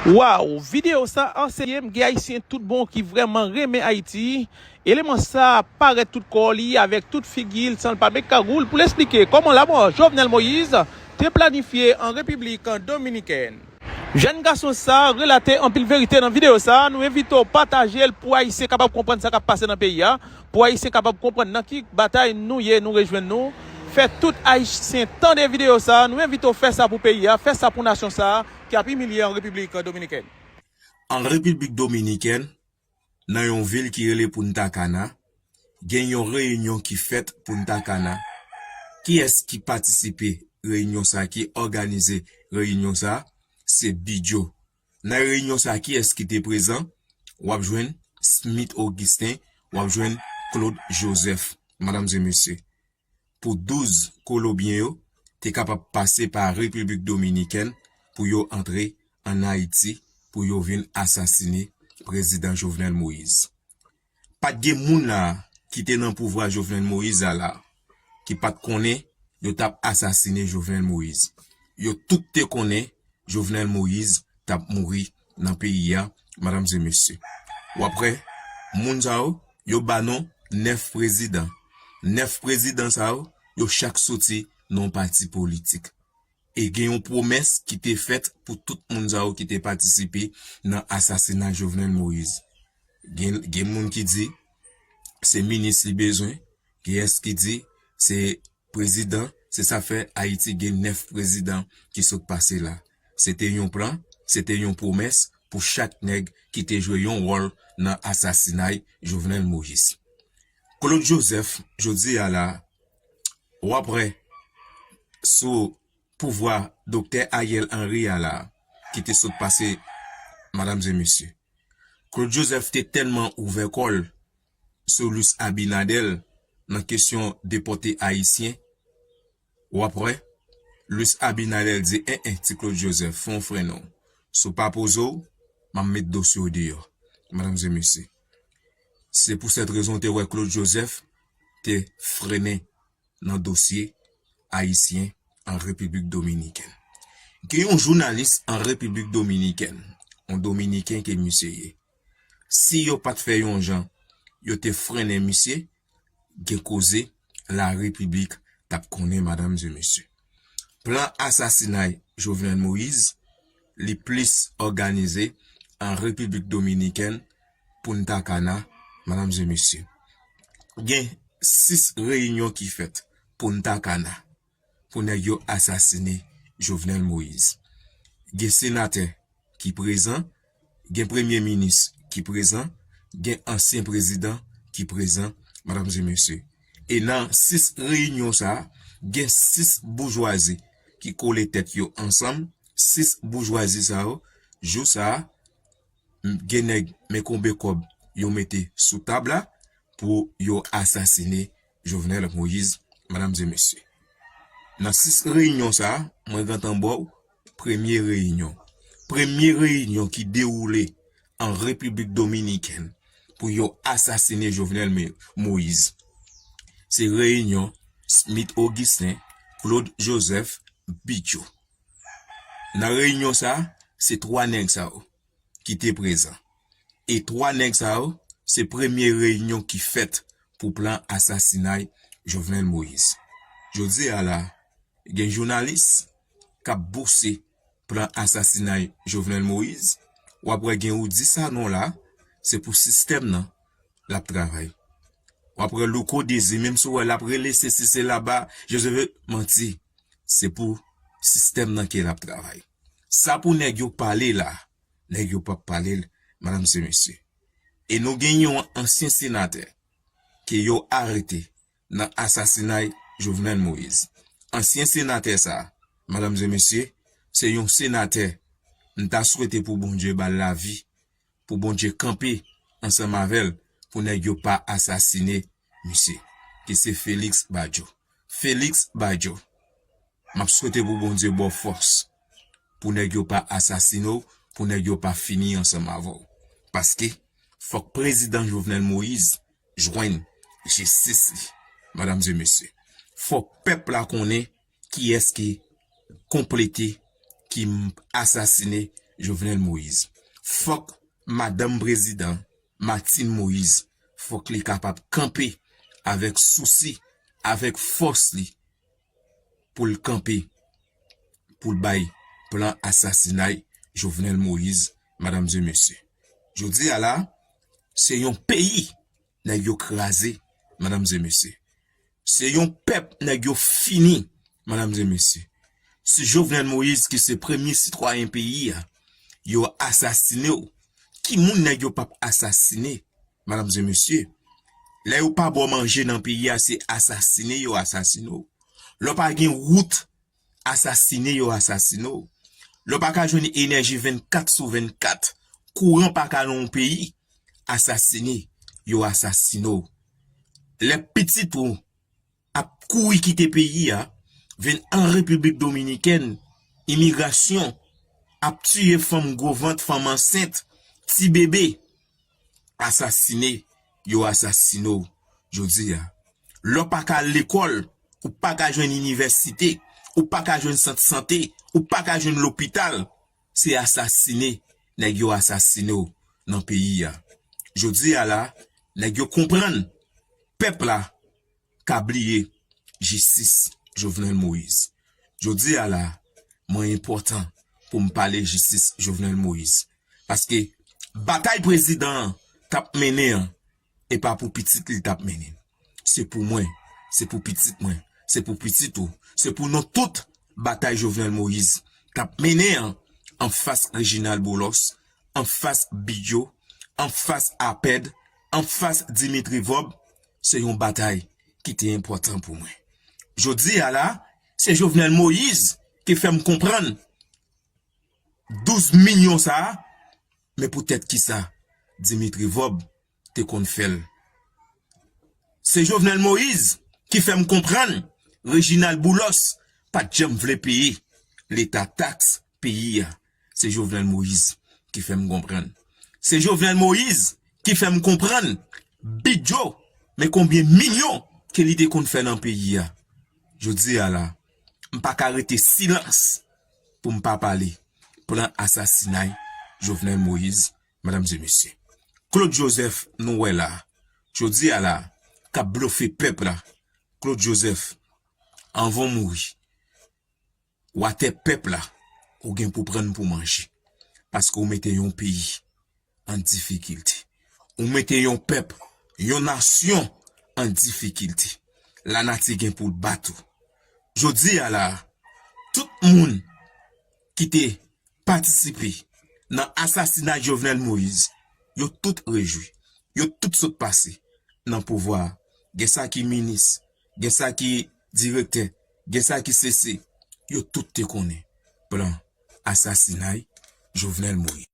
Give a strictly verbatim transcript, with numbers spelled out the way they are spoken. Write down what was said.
Waw, videyo sa anseye m gen Ayisyen tout bon ki vrèman renmen Ayiti. Eleman sa parèt tout kò li avèk tout figi l san l pa met kagou l pou l eksplike kòman lanmò Jovenel Moïse te planifye an Repiblik Dominikèn. Jèn gason sa relate anpil verite nan videyo sa, nou envite w pataje l pou Ayisyen kapab konprann sa k ap pase nan peyi a, pou Ayisyen kapab konprann nan ki batay nou ye, nou rejwenn nou. Fè tout Ayisyen tande videyo sa, nou envite w fè sa pou peyi a, fè sa pou nasyon sa ki ap imilye an Repiblik Dominikèn. An Repiblik Dominikèn, nan yon vil ki rele Punta Cana, gen yon reyinyon ki fèt Punta Cana. Kiyès ki patisipe reyinyon sa, ki òganize reyinyon sa? Se Bidjo. Nan reyinyon sa, kiyès ki te prezan? W ap jwenn Smith Augustin, w ap jwenn Claude Joseph, madanm e mesye. Pou douz Kolonbyen yo te kapab pase pa Repiblik Dominikèn pou yo antre ann Ayiti pou yo vin asasine Prezidan Jovenel Moïse. Pa t gen moun la a ki te nan pouvwa Jovenel Moïse a la a ki pa t konnen yo t ap asasine Jovenel Moïse. Yo tout te konnen Jovenel Moïse t ap mouri nan peyi a, madanm e mesye. W ap wè, moun sa yo, yo ba non nèf prezidan. Nèf prezidan sa yo, yo chak soti nan yon pati politik. E gen yon pwomès ki te fèt pou tout moun sa yo ki te patisipe nan asasinay Jovenel Moïse. Gen, gen moun ki di se minis li bezwen, gen yès ki di se prezidan, se sa fè Ayiti gen nèf prezidan ki sot pase la. Se te yon plan, se te yon pwomès pou chak nèg ki te jwe yon wòl nan asasinay Jovenel Moïse. Claude Joseph, jodi a la, w ap wè sou pouvwa Doktè Ariel Henry a la, ki te sot pase, madanm e mesye. Claude Joseph te tèlman ouvè kò l sou Luis Abinader nan kesyon depòte Ayisyen, w ap wè, Luis Abinader di, en, en, ti Claude Joseph, fè yon frennen w. Si w pa poze w, m ap met dosye w deyò, madanm e mesye. Se pou sèt rezon w te wè Claude Joseph te frennen nan dosye Ayisyen an Repiblik Dominikèn. Gen yon jounalis an Repiblik Dominikèn, yon Dominiken ke misye ye. Si yo pa t fè yon jan, yo te frennen misye, gen koze Larepiblik t ap konnen, madanm e mesye. Plan asasinay Jovenel Moïse, li plis òganize an Repiblik Dominikèn, Punta Cana, madanm e mesye. Gen sis reyinyon ki fèt Punta Cana pou nèg yo asasine Jovenel Moïse. Gen senatè ki prezan, gen premye minis ki prezan, gen ansyen prezidan ki prezan, madanm e mesye. E nan sis reyinyon sa a, gen sis boujwazi ki kole tèt yo ansanm, sis boujwazi sa yo, jou sa a, m-, gen nèg men konbe kòb yo mete sou tab la pou yo asasine Jovenel Moïse, madanm e mesye. Nan sis reyinyon sa a, mwen gentan ba w premye reyinyon. Premye reyinyon ki dewoule an Repiblik Dominikèn pou yo asasine Jovenel Me-, Moïse. Se reyinyon Smith Augustin, Claude Joseph, Bidjo. Nan reyinyon sa a, se twa nèg sa yo ki te prezan. E twa nèg sa yo, se premye reyinyon ki fèt pou plan asasinay Jovenel Moïse. Jodi a la, gen jounalis k ap bouse plan asasinay Jovenel Moïse. W ap wè gen ou di sa non la, se pou sistèm nan l ap travay. W ap wè Louko Dezi, menm si w wè l ap rele sesi sela ba, Jozef, manti. Se pou sistèm nan ke l ap travay. Sa pou nèg yo pale la, nèg yo p ap pale l, madanm e mesye. E nou gen yon ansyen senatè ke yo arete nan asasinay Jovenel Moïse. Ansyen senatè sa, madanm e mesye, se yon senatè m ta swete pou Bondye ba l lavi, pou Bondye kanpe ansanm avè l, pou nèg yo pa asasine misye, ki se Félix Badio. Félix Badio, m ap swete pou Bondye ba w fòs, pou nèg yo pa asasine w, pou nèg yo pa fini ansanm avè w. Paske, fòk prezidan Jovenel Moïse jwenn jistis li, madanm e mesye. Fòk pèp la konnen kiyès ki konplete, ki m-, asasine Jovenel Moïse. Fòk madanm prezidan, Martine Moïse, fòk li kapab kanpe avèk sousi, avèk fòs li, pou l kanpe, pou l bay plan asasinay Jovenel Moïse, medam e mesye. Jodi a la, se yon peyi nèg yo kraze, medam e mesye. Se yon pèp nèg yo fini, medam e mesye. Si Jovenel Moïse, ki se premye sitwayen peyi a, yo asasine w, ki moun nèg yo p ap asasine, medam e mesye? Lè yo pa ba w manje nan peyi a, se asasine yo asasine w. Lè w pa gen wout, asasine yo asasine w. Lè w pa ka jwenn enèji vennkat sou vennkat, kouran pa ka nan yon peyi, asasine yo asasine w. Lè pitit ou ap kouri kite peyi a, vin an Repiblik Dominikèn, imigrasyon ap tiye fanm gwo vant, fanm ansent, ti bebe, asasine yo asasine w jodi a. Lè w pa ka al lekòl, ou pa ka jwenn inivèsite, ou pa ka jwenn sant sante, ou pa ka jwenn lopital, se asasine nèg yo asasine w nan peyi a. Jodi a la, nèg yo konprann pèp la ka bliye jistis Jovenel Moïse. Jodi a la, mwen enpòtan pou m pale jistis Jovenel Moïse. Paske batay prezidan an t ap mennen an, e pa pou pitit li t ap mennen. Se pou mwen, se pou pitit mwen, se pou pitit ou, se pou nou tout batay Jovenel Moïse t ap mennen an, anfas Reginald Boulos, anfas Bidjo, anfas Apèd, anfas Dimitri Vòb, se yon batay ki te enpòtan pou mwen. Jodi a la, se Jovenel Moïse ki fè m konprann douz milyon sa a, men poutèt kisa Dimitri Vòb te konn fè l. Se Jovenel Moïse ki fè m konprann Reginald Boulos pa t janm vle peye Leta taks peyi a. Se Jovenel Moïse ki fè m konprann. Se Jovenel Moïse ki fè m konprann Bidjo, men konbyen milyon ke li te konn fè nan peyi a. Jodi a la, m pa ka rete silans pou m pa pale plan asasinay Jovenel Moïse, medam e mesye. Claude Joseph, nou wè la, jodi a la, k ap blofe pèp la. Claude Joseph, anvan w mouri, w atè pèp la, ou gen pou prann pou manje. Paske w mete yon peyi an difikilte. Ou mete yon pèp, yon nasyon an difikilte. Lanati gen pou l bat ou. Jodi a la, tout moun ki te patisipe nan asasinay Jovenel Moïse, yo tout rejwi. Yo tout sot pase nan pouvwa a. Gen sa ki minis, gen sa ki direktè, gen sa ki sese. Yo tout te konnen plan asasinay Jovenel Moïse.